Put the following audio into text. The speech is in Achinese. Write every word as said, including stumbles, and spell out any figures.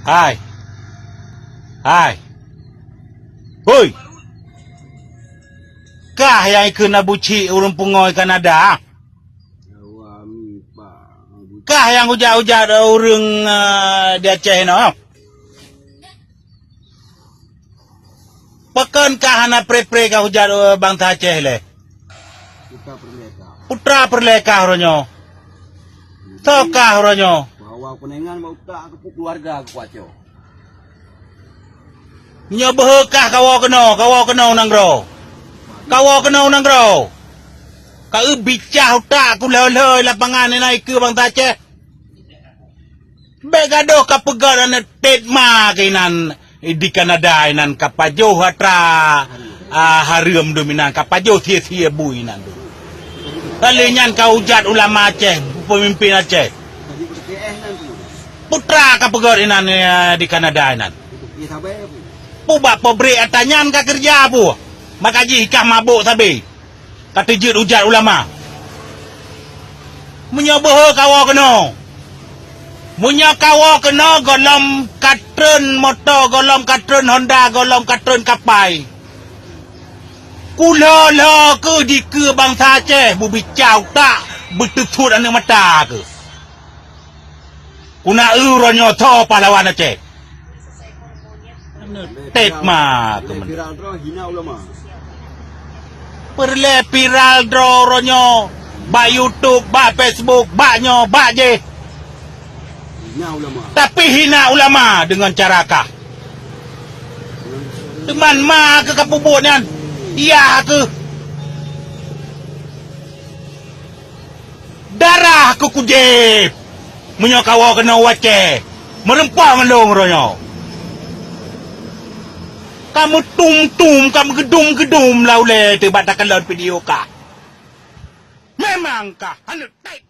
Hai. Hai. Hoi. Kah nyang ikheun Abu Chik ureuëng pungo Kanada? Kah nyang ujat-ujat ureuëng, eh, di Aceh inoe? Pakon kah hana pre-pre kah ujat, eh, bansa Aceh lé? Putra Peureulée kah uroe nyoe. Soe kah uroe nyoe? Bahwa keunongan bak utak keu keuluwarga keu kuaco. Nyoe beuhe kah kawoe keunoe, kawoe keunoe u nanggroe. Kawoe keunoe u nanggroe. Ka eu bicah utak kulhôi-lhôi lapangan inoe ikeue bansa Aceh. Bék gadôh ka peugét aneuk tet ma keunan di Kanada inan ka pajoh atra, ah, hareuem dum inan ka pajoh sie-sie bui inan dum. Kali nyan ka ujat ulama Aceh, peumimpin Aceh. Putra ka peugét inan, eh, di Kanada inan. Pubak pabrik atra nyan ka keureuja pu. Maka jih kah mabök sabe. Ka teujeuet ujat ulama. Meunyoe beuhe kawoe keunoe, meunyoe kawoe keunoe gohlom ka treun moto, gohlom ka treun Honda, gohlom ka treun kapai, kulhôi-lhôi keuh dikeue bansa Aceh, beubica utak, beuteusuet aneuk mata keuh. Kuna eu uroe nyoe tho pahlawan Aceh. Tet ma keumeunang. Viral droe hina ulama. Peureulée viral droe uroe nyoe bak YouTube, bak Facebook, bak nyoe, bak jih. Hina ulama. Tapi hina ulama deungon cara kah. Teuma ma keuh ka peubuet nyan. Iya keuh. Darah keu kujieb. Meunyoe kawoe keunoe u Aceh, meureumpok ngon lôn uroe nyoe. Ka meutum-tum, ka meugeudum-geudum lam ulée teuh bak takalon video kah. Memang kah aneuk tet.